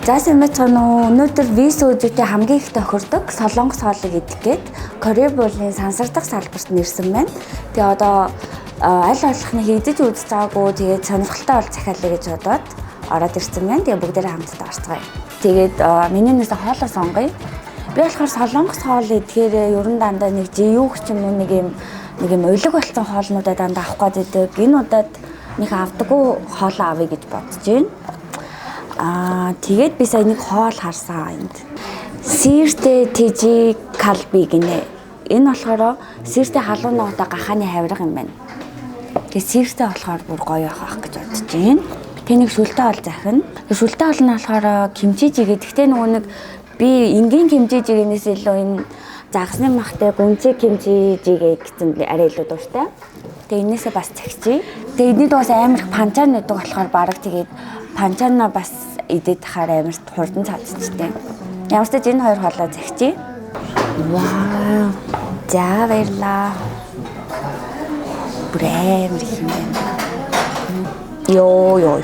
За сайн байцгаана уу? Өнөөдөр V сүүжүүтэй хамгийн их тохирдог солонгос хоолыг идэх гээд Корей буулын сансар дахь салбарт нэрсэн байна. Тэгээ одоо аль болох нь хийдэж үзэж байгаагүй, тэгээд сонирхолтой бол захиалъя гэж бодоод ороод ирсэн байна. Тэгээ бүгдээрээ хамтдаа орцгоё. Тэгээд миний нээс хоолоо сонгоё. Би болохоор солонгос хоол идэхээр ерөн дандаа нэг жиюх ч юм уу нэг юм улиг болсон хоолнуудаа дандаа авах гээд байдаг. Энэ удаад нэг авдаггүй хоолоо авъя гэж бодож байна. Аа, тэгээд би сая нэг хоол харсан энд. Сэртэй тэжи калби гинэ. Энэ болохоор сэртэй халуун ногоотой гахааны хавирга юм байна. Тэгээд сэртэй болохоор бүр гоё явах гэж бодож байна. Тэг нэг шүлтэй хоол захина. Тэгээд шүлтэй хоол нь болохоор кимчи жигээ. Гэхдээ нөгөө нэг би энгийн кимчи жигэнээс илүү энэ загасны махтай гүнзгий кимчи жигээ гэсэн арай илүү дуртай. Тэгээ энээсээ бас захичээ. Тэгээ энэний дугаас амар их панчан гэдэг болохоор бараг тэгээд панчана бас идээд тахаар амар хурдан цаадчихтэй. Ямар ч тач энэ хоёр хоолоо захичээ. Вау. За, баярлаа. Бүр амар их юм байна. Йоо ёо.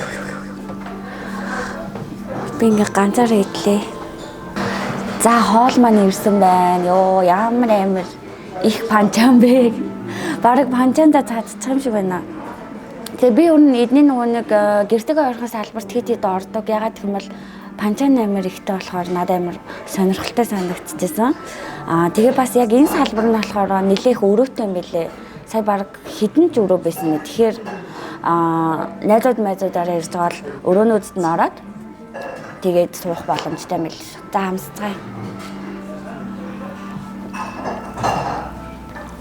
Би ингээ ганцаараа идлээ. За, хоол маань ирсэн байна. Йоо, ямар амар их панчан бэ. Бараг панчанда цаадчих юм шиг байна. Тэгээ би ер нь эдний нөгөө нэг гэртэйгээ ойрхон салбарт хэд хэд ордог. Ягаад гэх юм бол панчан амар ихтэй болохоор надад амар сонирхолтой санагдчихсан. Аа, тэгээ бас яг энэ салбар нь болохоор нэлээх өрөөтэй юм билээ. Сая бараг хэдэн ч өрөө байсан нэ. Тэгэхээр найзууд майзуудаараа ирж байгаа бол өрөөнүүдэд нь ороод тэгээд суух боломжтой юм билээ. За, амсцгаая.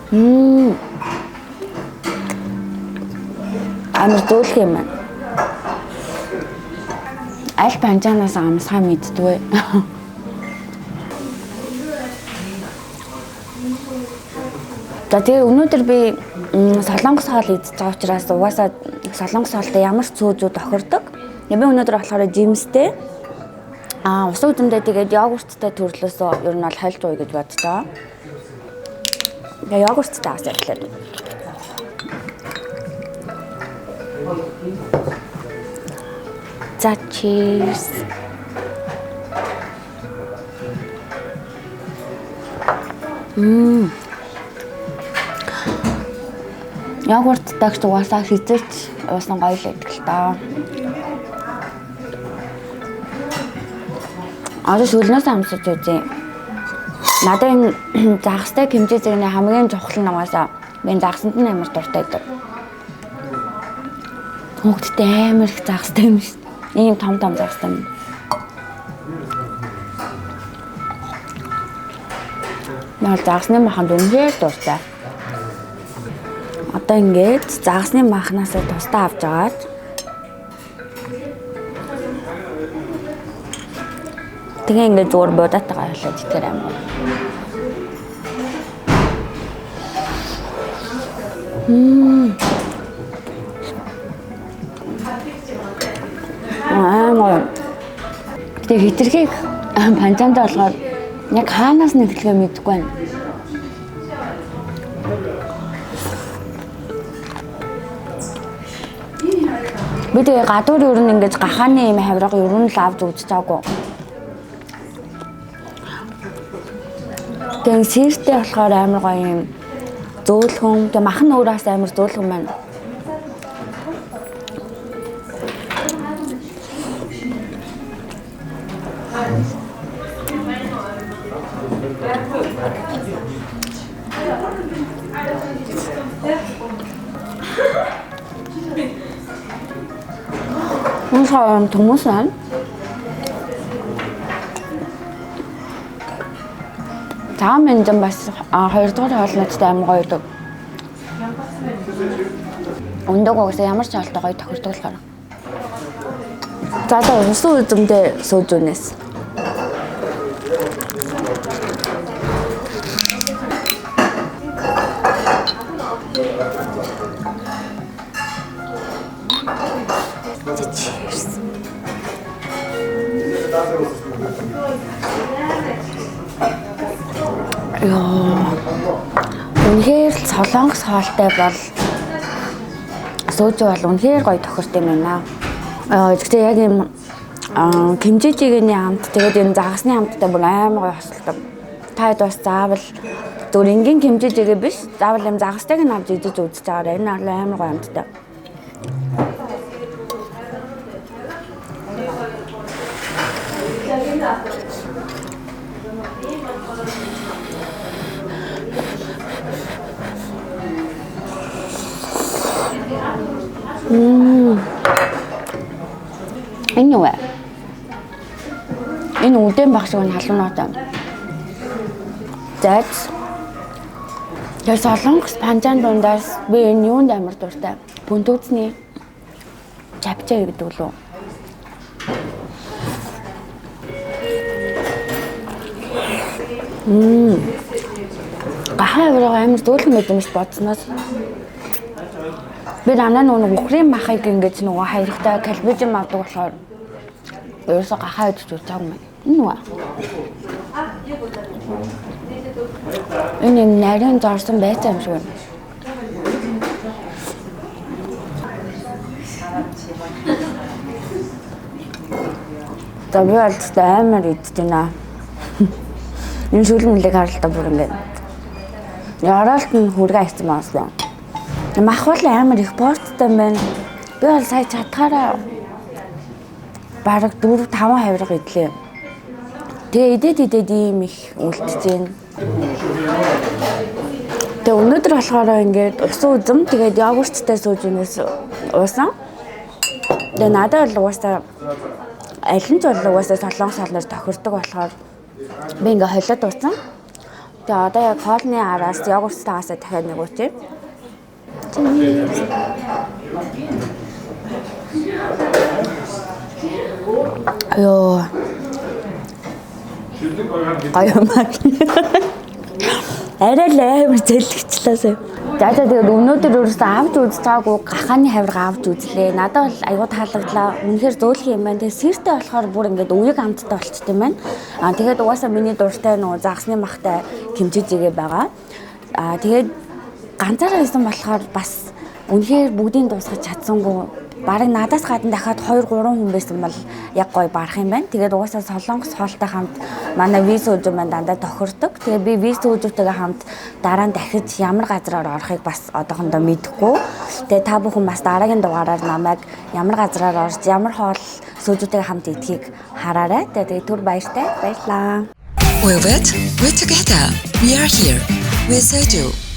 Мм. Амар зөөлх юм байна. Аль панчанаас амсгаа мэддгүй. За, тэгээ өнөөдөр би солонгос хоол идэж байгаа учраас угаасаа солонгос хоолтой ямар ч сүүжүү тохирдог. Би өнөөдөр болохоор жимстэй, усан үзэмтэй, тэгээд йогурттай төрлөөсөө ер нь бол хольж ууя гэж бодож байгаа. Тэгээ йогурттай бас ярьлаа. За, cheers. Мм. Йогурттай ч угаасаа хизээч уусан гоё л байдаг л даа. Одоо шүлнээс амсаж үзье. Надад энэ загастай кимчи зэрэгний хамгийн чухал нь угаасаа би загасанд нь амар дуртай байдаг. Хүүхдтэй амар их загастай юм шүү дээ. Ийм том том загастай юм. Наа, загасны маханд үнэхээр дуртай. Одоо ингээд загасны махнаас тусдаа авч агаад тэгээ ингээд зүгээр будаатайгаа хойлоод итгэр амар. Мм. Амар. Тэгээ хитрхийг панчантай болохоор яг хаанаас нь эхлэхээ мэдэхгүй байна. Би тэгээ гадуур ер нь ингэж гахааны юм хавирга ер нь л авч үзэж байгаагүй. Тэгээ сэртэй болохоор амар гоё юм зөөлхөн. Тэгээ мах нь өөрөөс амар зөөлхөн байна. Уншаа хүмүүс байна. Цагаан менжин бас хоёрдугаар хоолнуудтай амар гоё байдаг. Өндөг угсаа ямар ч хоолтой гоё тохирдог болохоор. За, за, усан үзэмдээ сууж үнээс. За, cheers. Йоо. Үнэхээр л солонгос хоолтой бол сүүжүү бол үнэхээр гоё тохирт юм байна. Аа, гэхдээ яг юм Аа, кимчи жигэний амт, тэгээд энэ загасны амттай бүр амар гоё хосолдог. Та хэд бас заавал зүгээр энгийн кимчи жигэ биш, заавал юм загастайг нь авч идэж үзэж байгаарай. Энэ амар гоё амттай. Энэ юу вэ? Энэ үдэн баг шиг нь халуунаатай. Зайц. Тэгээ солонгос панжаан дундаас би энэ юунд амар дуртай. Бүнтүүцний чапчай гэдэг лүү. Гахаа авиргаа амар зөөлхөн байд юм шиг бодсноос. Би дандаа нөгөө үхрийн махыг ингэж нөгөө хавиргатай кальбижим авдаг болохоор ерөөсөө гахаа идэж үзээгүй юм. Энэ нөгөө. Энэ юм нарийн зорсон байцаа юм шиг байна. За би бол амар идэж байна. Энэ шүлэн мөлийг харалтаа бүр ингээд. Яраалт нь хүргээ айцсан байна. Мах бол амар их порцтой юм байна. Би бол сая чадхаараа бараг 4 5 хавирга идлээ. Тэгээ идээд идээд ийм их үлдэж байна. Тэгээ өнөөдөр болохоор ингээд усан үзэм, тэгээд йогурттай сууж өнөөс уусан. Тэгээ надад бол угаасаа аль нь ч бол угаасаа солонгос хоолноор тохирдог болохоор би ингээ холиод уусан. Тэгээ одоо яг хоолны араас йогурттайгаасаа дахиад нэг уучээ. Йоо. Гоё маа. Арай л амар зэлгчлээ сая. За за тэгээд өнөөдөр өөрөөсөө авч үзэж байгаагүй гахааны хавирга авч үзлээ. Надад бол аюу таалагдлаа. Үнэхээр зөөлхөн юм байна. Тэгээд сэртэй болохоор бүр ингээд үеиг амттай болчт юм байна. Аа тэгээд угаасаа миний дуртай нөгөө загасны махтай кимчи жигээ байгаа. Аа тэгээд ганцаараа байсан болохоор бас үнэхээр бүгдийг дуусгах чадсангүй. Бараг надаас гадна дахиад 2 3 хүн байсан бол яг гоё барах юм байна. Тэгээд угаасаа солонгос хоолтой хамт манай виз үжим маань дандаа тохирдог. Тэгээд би виз үжимтэйгээ хамт дараа нь дахиж ямар газраар орохыг бас одоохондоо мэдэхгүй. Тэгээд та бүхэн бас дараагийн дугаараар намайг ямар газраар орж, ямар хоол сүүжүүтэйгээ хамт идэхийг хараарай. Тэгээд түр баяртай. Баярлалаа. We're wet, we're together. We are here. We're Soju.